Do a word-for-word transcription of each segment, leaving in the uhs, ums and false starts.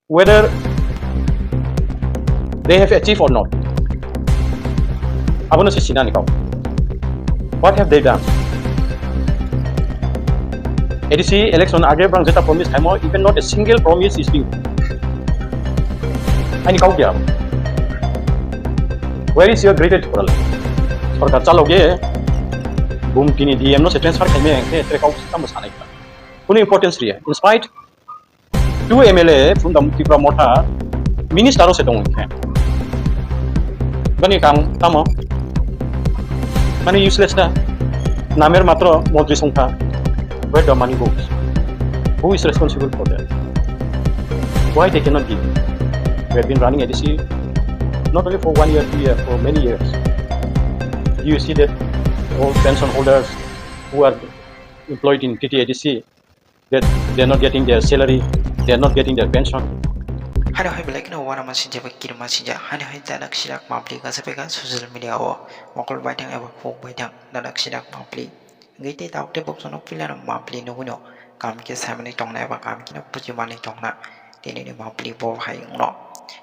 whether they have achieved or not. Abono se sinani kok. What have they done? A D C election age bang jeta promise khaimo, even not a single promise is due. Ani kok ya. Where is your greater Tipraland? Sorkar chalo ge bum tini D M no se transfer khaime ke tre kok tamo sanai. Kunu importance riya. In spite two M L A from the Tipra Motha minister se tongo khe. Bani kam tamo? Mani useless na. Namer matro montri songkha. Where the money goes? Who is responsible for that? Why they cannot give? We have been running A D C not only for one year, two year, for many years. You see that all pension holders who are employed in T T A D C, that they are not getting their salary, they are not getting their pension. Hano hai belai kheno wana ma sinja ba kirma sinja, hano hai dadak sidak mapli gasa pega social media o mokol baithang eba phuk baithang dadak sidak mapli. Ngai tei tabuk tei boksono pilano mapli nugwino kam khe saimani tongna eba kam kheno bujimani tongna tini ni mapli bo hai wngno.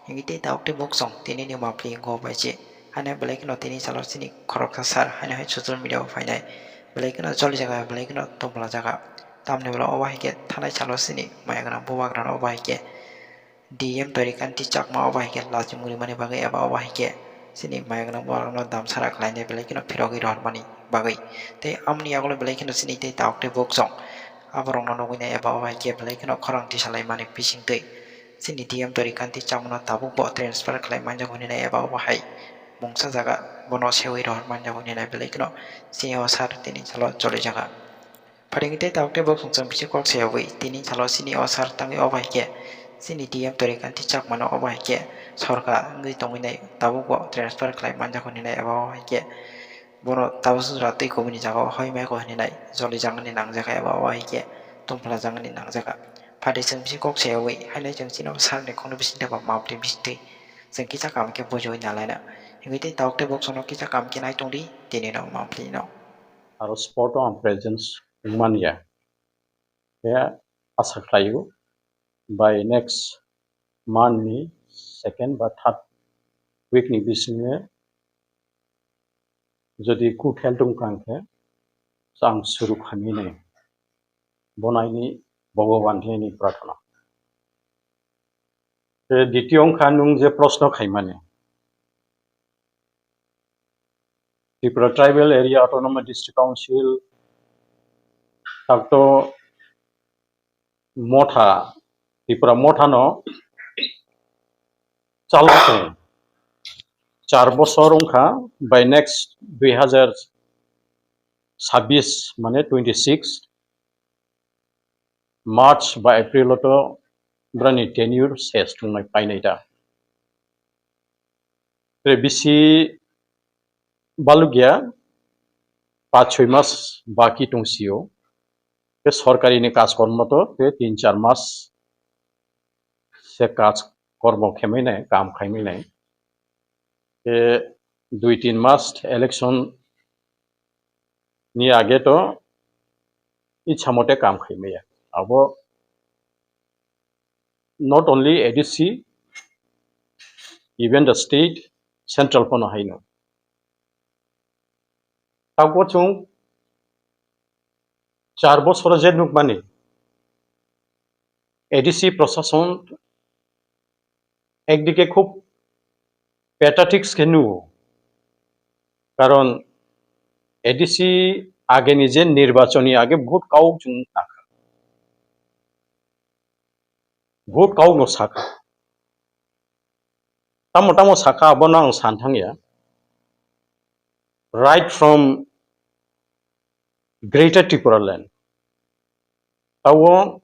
Ngai tei tabuk tei boksong tini ni mapli go bai se. Hano belai kheno tini salo sini khoroksa sar hano hai social media o phainai. Belai kheno choli jaga, belai kheno tongpla jaga. Tamni ulo obo hai khe thanai salo sini maya gwnang bubagra no obo hai khe D M Torikanti Chakma obo hai khe lachimung rimani bagwi eba obo hai khe sini maya gwnang bubagra no damsara khlainai belai kheno phirogwi rohormani bagwi. Tei amoni yagulo belai kheno sini tei tabuk tei boksong aborokno nugwi nai eba obo hai khe belai kheno khorang tisalaimani bisingtwi sini D M Torikanti Chakma no tabuk bo transfer khlai manjago hinwi nai eba obo hai mungsa jaga bono sewi rohor manjago hinwi nai belai kheno sini o sar tini salo choli jaga. Pharingwi tei tabuk tei boksong chwng bisi kok sayogwi tini salo sini o sar tangwi obo hai khe sini D M Torikanti Chakmano obo hai khe sorkar wngwi tongwi nai tabuk bo transfer khlai manjak hwnwi nai abo hai khe bono tabuk sujra twi kubuni jaga o hoi mai kho hwnwi nai joli jangani nangjak abo hai khe tongphla jangani nangjak. Phaidi chwng bisi kok sayogwi haino chwng chini sar ni khungni bisingtwi ba mapli bisingtwi chwng kisa kam khe bujiwi nalaina hwnwi tei tabuk tei boksongno kisa kam khe nai tongdi tini no mapli no. Aro spot o ang presence wngmani ya. Khe asa khlaio by next month ni second ba third week ni bisingo jodi good health wngkha hwnkhe ang suru khaimai nai. Bono aini Bhagwan ni prarthana. Tei ditio wngkha nwng je proshno khaimani. Tripura Tribal Area Autonomous District Council takto motha, Tripura motha no chalo khe char bosor wngkha by next dui hazar sabbish mane twenty six March ba April o to brani tenure ses tungnai painai da. Tre bisi balugya pach choi mas baki tungsio. Te sorkari ni kaj kormo to te tin char mas se kaj kormo khaimai nai, kam khaimai nai. Te dui tin mas election ni age to ichha mote kam khaimaya. Abo not only A D C, even the state, central pono haino. Tabuk chwng char bosoro je nukmani A D C prosason ekdike khub pathetic khe nuo. Karon A D C ageni je nirbachoni age bhut kauk chwng sakha. Bhut kauk no sakha. Tamo tamo sakha abono ang san thangya. Right from Greater Tipraland. Tao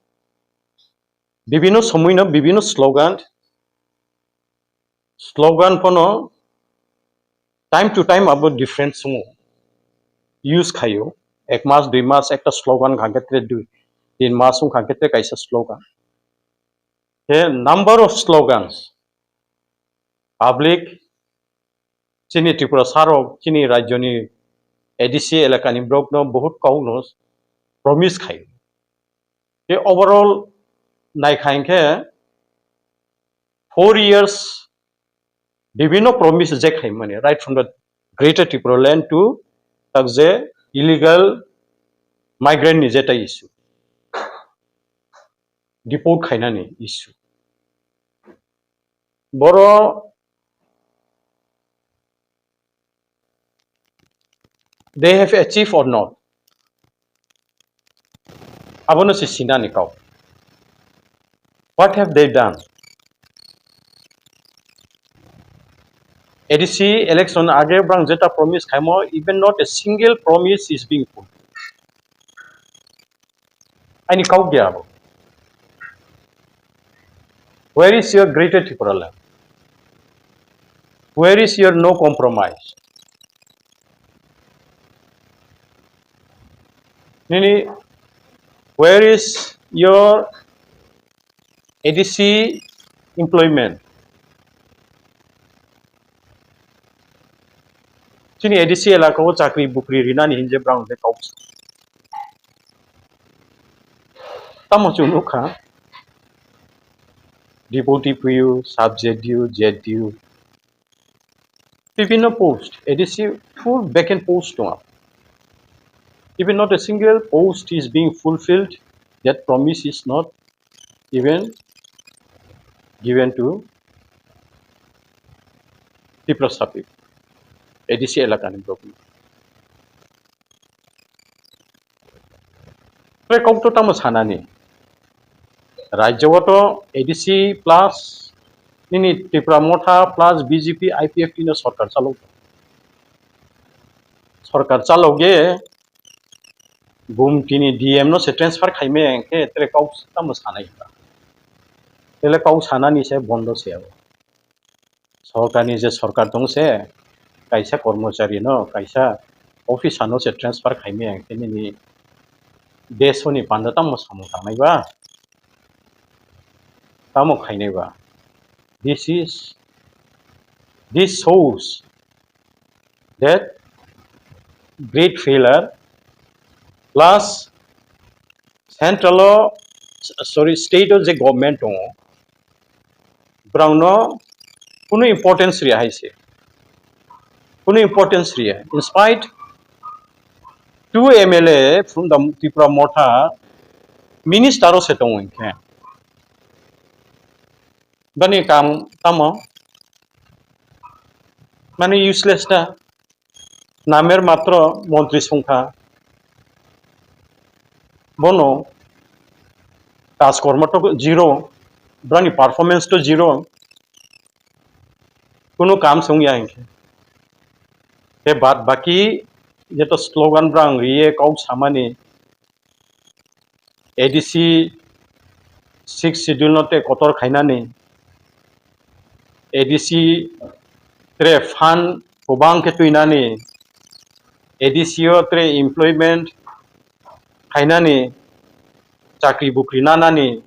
bibino somoino bibino slogan, slogan pono time to time abo different songo use khaio. Ek mas, dui mas ekta slogan khangkhe tre dui, tin mas wngkha khe tre kaisa slogan. The number of slogans public chini Tripura sarok chini rajyoni A D C elakani borokno bahut kokno promise khai. Te overall naikha hinkhe four years bibhinno promise je khaimani, right from the Greater Tipraland to tak je illegal migrant ni jeta issue, deport khainani issue, boro they have achieved or not? Abono se sinani kok. What have they done? A D C election age brang jeta promise khaimo, even not a single promise is being fulfilled. Ani kok gya abo. Where is your Greater Tipraland? Where is your no compromise? Nini, where is your A D C employment? Chini A D C elaka o chakri bukri rinani hinje brang de kok. Tamo chwng nukha, Deputy P U, Sub Z D U, Z D U, bibhinno post, A D C full vacant post tongo. Even not a single post is being fulfilled, that promise is not even given to Tiprasa people, A D C elakani borok. Tei kok to tamo sanani. Rajyo o to A D C plus nini Tipra Motha plus B J P I P F T no sorkar chalok. Sorkar chalok ye Gumtini D M no se transfer khaime hwnkhe tere kok tamo sanai ba. Tele kok sanani se bondo se abo. Sorkarni je sorkar tong se, kaisa kormochari no, kaisa officer no se transfer khaime hwnkhe nini desoni panda tamo samung tangnai ba? Tamo khainai ba? This is, this shows that great failure, plus central o, sorry, state o je government tongo, borokno kunu importance riya hai se, kunu importance riya. In spite two M L A from the Tipra Motha minister o se tongo hinkhe, bani kam tamo, mane useless ta. Namer matro montri songkha, bono kajkormo to zero, brani performance to zero, kunu kam songya hinkhe. Te bad baki jeto slogan brang riye kok samani, A D C sixth schedule no te kotor khainani, A D C tre fund kwbang khe twinani, A D C o tre employment khainani, chakri bukri nanani,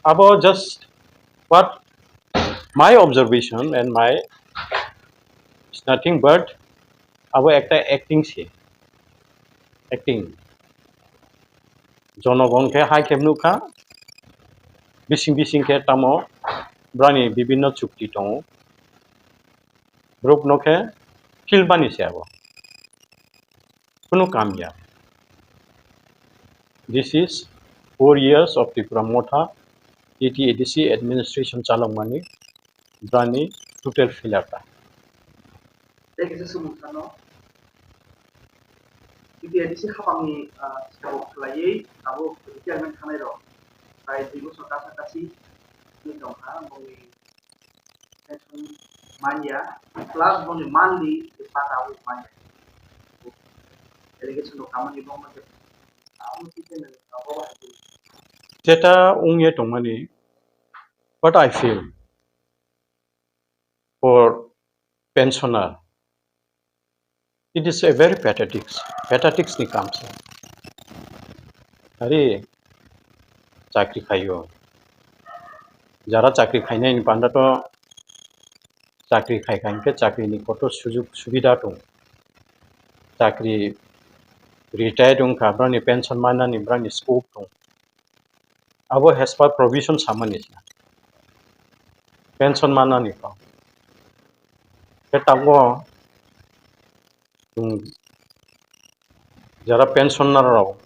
abo just what my observation and my, it's nothing but abo ekta acting se, acting. Jonogon khe hai khe nukha, bising bising khe tamo brani bibinno chukti tongo, borokno khe philmani se abo, kunu kam ya. This is four years of Tipra Motha, T T A D C administration chalokmani, brani total failure ta. Tei kisa swngmung sano, T T A D C hapangni, ah, sabo khlaiwi tabuk retirement thangnai rok prai dui bosor kasa kasi wngwi tongkha, bongni pension manya, plus bongni monthly je pata abo manya. Allegation rok kamani bongma je, abo si khe nang abo bahai khe. Jeta wngya tongmani, what I feel for pensioner, it is a very pathetic, pathetics ni kam se. Ari chakri khaio. Jara chakri khainai ni panda to chakri khai khai khe chakri ni kotor sujuk subida tong. Chakri retire wngkha, brani pension manani brani scope tong. Abo as per provision samani se. Pension manani kok. Khe tabuk chwng jara pensioner rok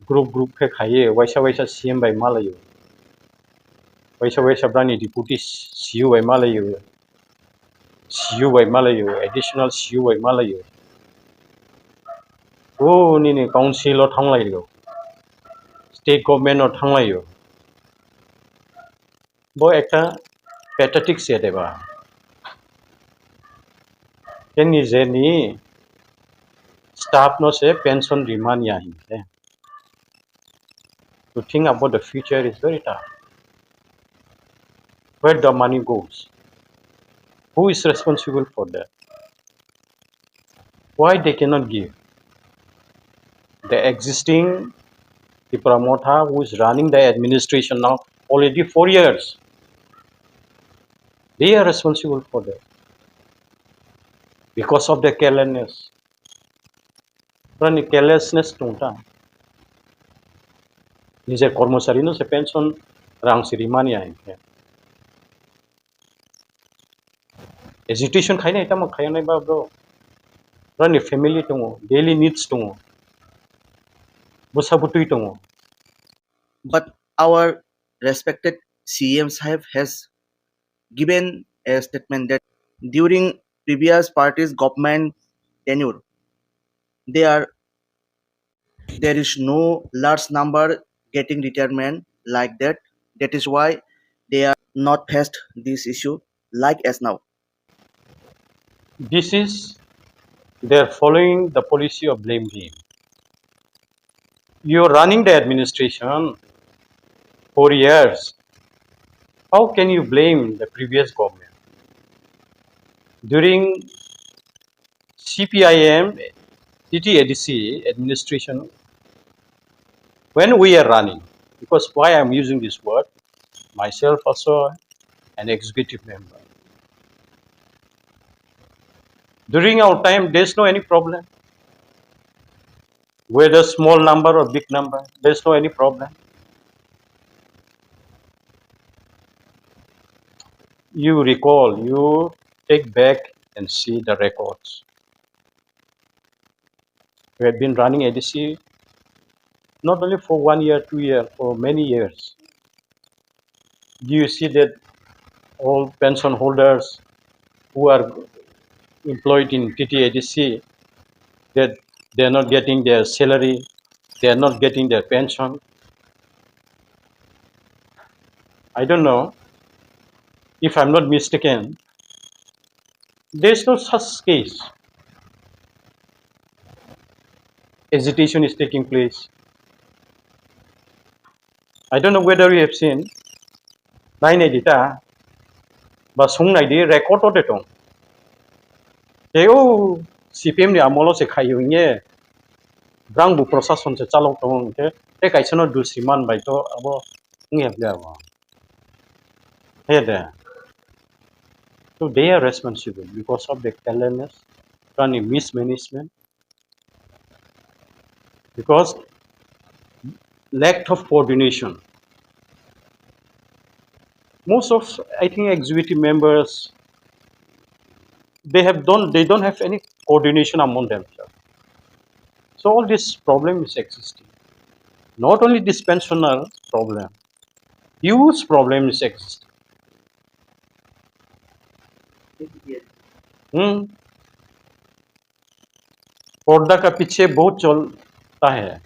group group khe khaiwi waisa waisa C M bai malaio. Waisa waisa brani deputy C E O bai malaio. C E O bai malaio, additional C E O bai malaio. O nini council o thanglaio. State government o thanglaio. Bo ekta pathetic se de ba. Khe nijeni staff no se pension rimanya hinkhe. To think about the future is very tough. Where the money goes? Who is responsible for that? Why they cannot give? The existing Tipra Motha, who is running the administration now already four years, they are responsible for that because of their carelessness. Brani carelessness tongta. Nijer kormochari no se pension rang se rimani ai khe. Agitation khainai tamo khainai ba bro. Brani family tongo, daily needs tongo. Bwsa bwtwi tongo. But our respected C M Sahib has given a statement that during previous party's government tenure, there, there is no large number getting retirement like that. That is why they are not faced this issue like as now. This is, they are following the policy of blame game. You are running the administration for years. How can you blame the previous government? During C P I M T T A D C administration, when we are running, because why I am using this word, myself also an executive member. During our time, there is no any problem. Whether small number or big number, there is no any problem. You recall, you take back and see the records. We have been running A D C not only for one year, two year, for many years. Do you see that all pension holders who are employed in T T A D C, that they are not getting their salary, they are not getting their pension? I don't know. If I'm not mistaken, there is no such case. Agitation is taking place. I don't know whether you have seen. Nainai di ta, ba sung nai di, record o de tong. Tei o C P M ni amolo se khaio hingye, brang bo prosason se chalok tongo hingke, tei kaisa no dusri man bai to abo wngya bwle abo. He de. So they are responsible because of the carelessness, brani mismanagement. Because lack of coordination. Most of, I think, executive members, they have don't, they don't have any coordination among themselves. So all this problem is existing. Not only this pensioner problem, huge problem is existing. Hmm. पर्दा का पीछे बहुत चलता है।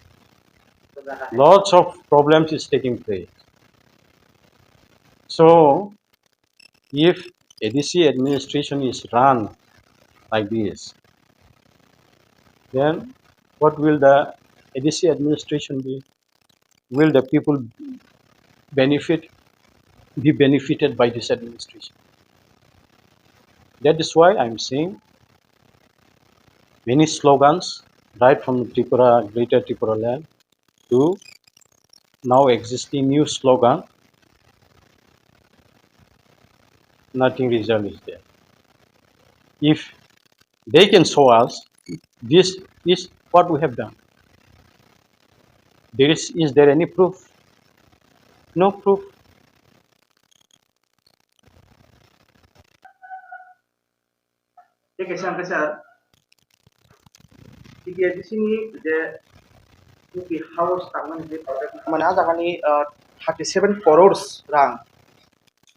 Lots of problems is taking place. So, if A D C administration is run like this, then what will the A D C administration be? Will the people benefit, be benefited by this administration? That is why I'm saying many slogans right from Tripura, Greater Tripura land to now existing new slogan, nothing result is there. If they can show us this is what we have done. There is, is there any proof? No proof. Tei kaisa ang kaisa T T R D C ni je U P house tangmani je project mane ah jagani, ah, thirty seven crores rang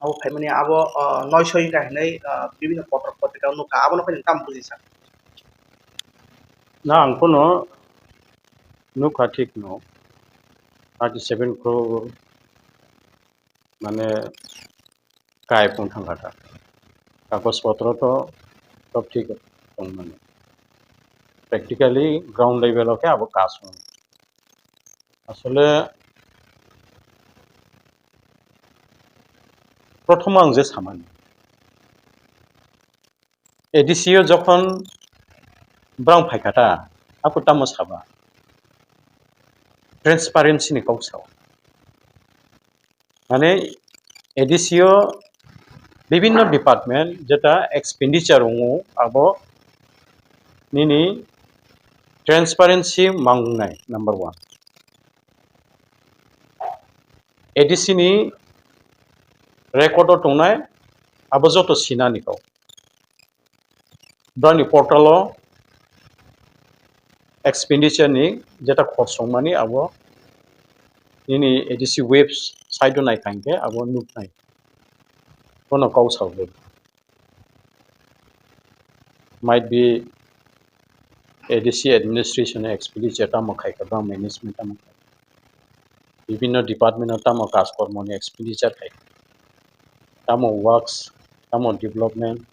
abo phaimani abo, ah, noisoi wngkha hinwi, ah, bibinno potro potrika o nukha, abono phai nwng tamo buji sa? Na, ang phano nukha thik no, thirty seven crore mane kai pung thangkha ta. Kagoj potro to, to thik tongmani. Practically ground level o khe abo kasu. Asole prothom ang je samani, A D C o jokhon brang phaikha ta, aphuru tamo saba? Transparency ni kok sao. Mane A D C o bibinno department jeta expenditure wngo abo nini transparency mangnai number one. A D C ni record o tongnai abo joto sinani kok. Brani portal o expenditure ni jeta khorok songmani abo nini A D C website o naikha hinkhe abo nuknai. Bono kok sao. Might be A D C administration expenditure tamo khaikha, bang management tamo khaikha. Bibinno department o tamo kaj kormo ni expenditure khaikha. Tamo works, tamo development.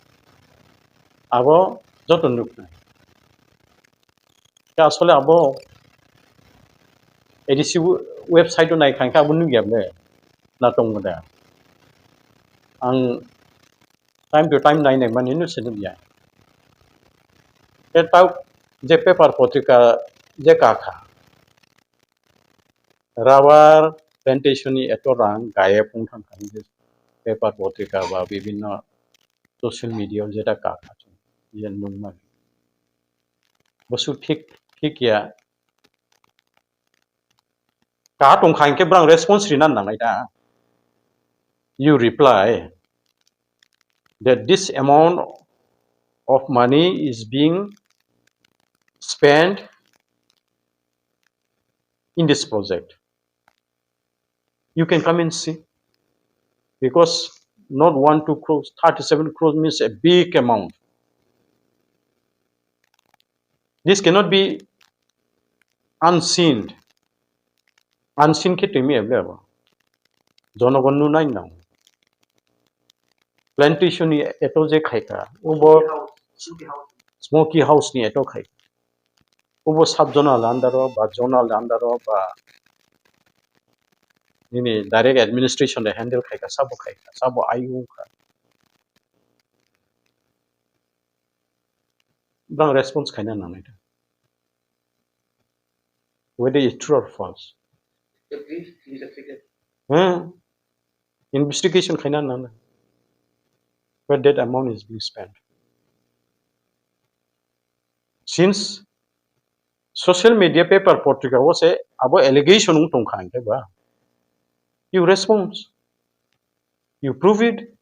Abo joto nuknai. Khe asole abo A D C website o naikha hinkhe abo nukya ble na tongmo da. Ang time to time nai nai mani no se nukya. Khe tao je paper potrika je kakha, rubber plantation ni eto rang gaya pung thang kha je paper potrika ba bibinno social media o jeta kakha je nukmani. Bosu thik, thik ya. Ka tongkha hinkhe brang response rina nangnai da. You reply that this amount of money is being spent in this project. You can come and see. Because not one, two crores, thirty-seven crores means a big amount. This cannot be unseen. Unseen khe twi maya ble abo. Jonogon nunai nang. Plantation ni eto je khaikha, ubo smoky house ni eto khaikha. Ubo sub zonal under o ba zonal under o ba nini direct administration de handle khaikha, sabo khaikha, sabo ai wngkha. Bang response khaina nangnai da. Whether it's true or false. Hmm? Investigation khaina nangnai. Where that amount is being spent. Since social media paper potrika o se abo allegation wng tongkha hinkhe ba, you response, you prove it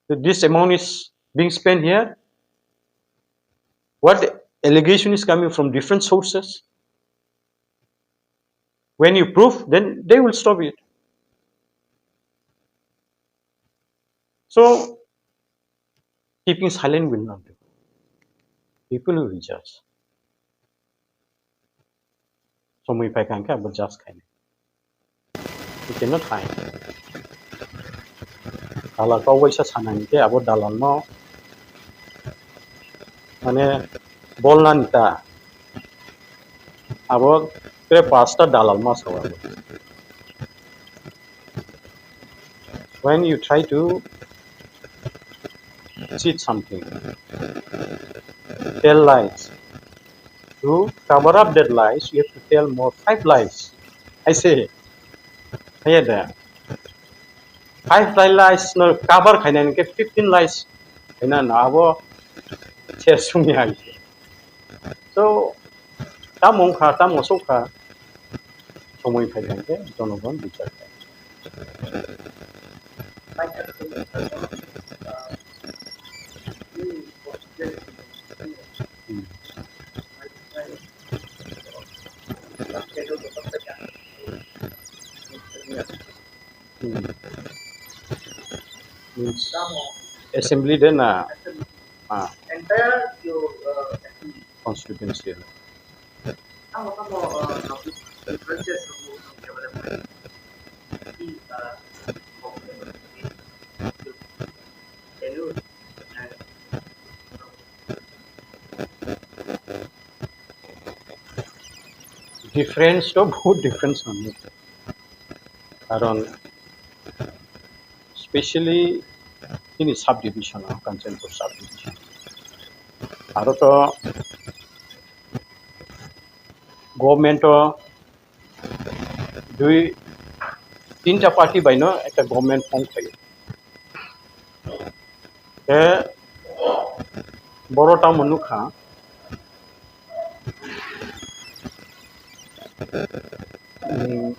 that this amount is being spent here. What allegation is coming from different sources? When you prove, then they will stop it. So, keeping silent will not do. People will judge. Somoi phaikha hinkhe abo judge khainai. You cannot hide. Dalal kok waisa sana hinkhe abo dalal no mane bolnani ta. Abo tre pasta dalal ma sao abo. When you try to cheat something, tell lies. To cover up that lies, you have to tell more five lies. I say, yeah, there. Five lies no cover khainai hinkhe fifteen lies khaina no abo se sumya hai se. So, tamo wngkha, tamo sokha, somoi phai kha hinkhe jonogon bichar khai. Hmm. Hmm. Means assembly de na? Ah. Constituency. Difference to bahut difference nangni. Karon specially ini subdivision o, Kanchanpur subdivision. Aro to government o dui tinta party bai no ekta government form khaio. Tei boro tamo nukha, um,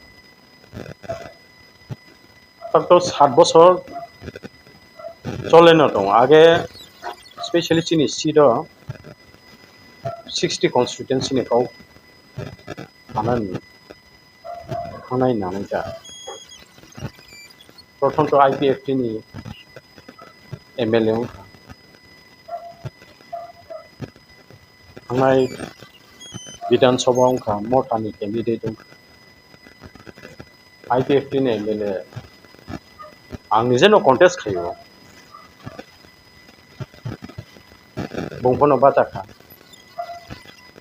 tato sat bochor choleno tongo. Age specially chini seat o sixty constituency ni kok. Anani thangnai nanai ta. Prothom to I P F T ni M L A wngkha. Thangnai Bidhan Sabha wngkha, Motha ni candidate wngkha. I P F T ni M L A ang nije no contest khaio. Bung phano bachakha.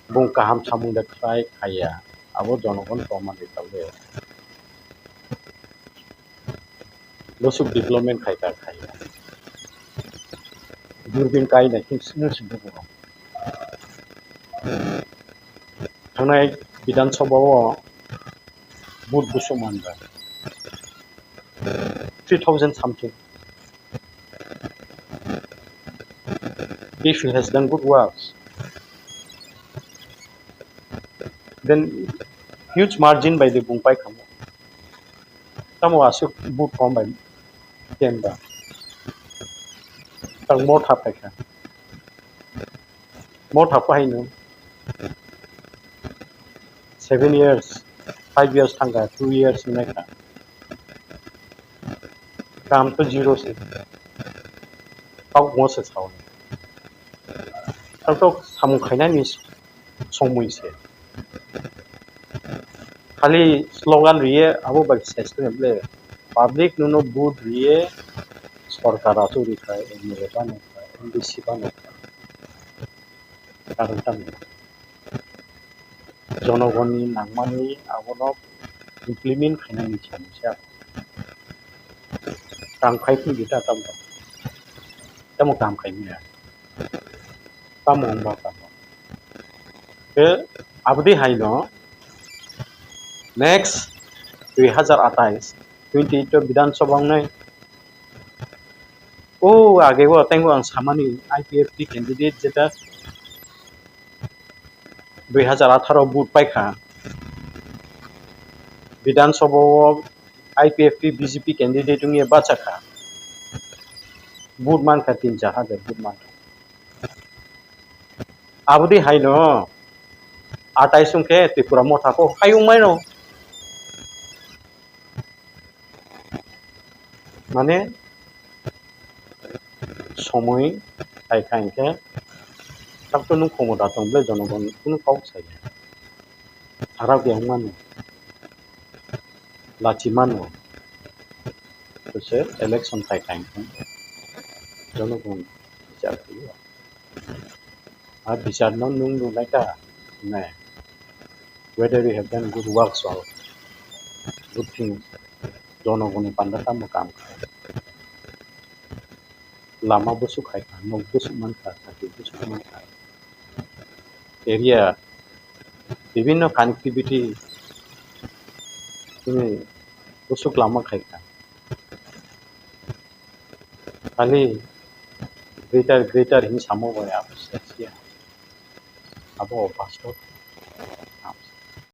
Bung kaham samung de khlai khaiya. Abo jonogon tomani tangde. Bosuk development khai ta khaiya. Durbin kai na king sinu sinu bung. Thangnai Bidhan Sabha o vote bosuk manba three thousand something. If he has done good works, then huge margin by the bung pai khamu. Tamo aswk vote kom bai ten ba. Tang Motha paikha. Motha pahaino seven years, five years thangkha, two years hinai kha. Kam to zero se. Kok mo se sao. Kok to samung khainani somoi se. Khali slogan riye abo bai se se ble public nuno vote riye sorkar achu rikhai M L A bano M D C bano. Karon tamo jonogonni nangmani abono implement khainani samung se. Kam khai phungdi ta tamo. Tamo kam khai maya. Tamo wngba tamo. Khe aboni haino next dui hazar atais, twenty eight o Bidhan Sabha wngnai. O age o tengbo ang samani I P F T candidate jeta dui hazar atharo vote paikha. Bidhan Sabha o I P F T B J P candidate wngya bachakha. Vote mankha tin char hajar vote mankha. Aboni haino atais wngkhe Tripura Motha kok hai wngmaino. Mane somoi hai kha hinkhe takto nwng khomota tong ble jonogon kunu kok saya. Harap yang mano. Lachi mano. Kose election khai khai khe jonogon bichar khaio. A bichar no nwng nunglai ta ne? Whether you have done good works or good things, jonogoni panda tamo kam khai. Lama bwswk khai kha, nok bwswk man kha, chakri bwswk man kha. Area, bibinno connectivity, chini bwswk lama khai kha. Khali greater, greater hin samo bai abo se siya. Abo bastob.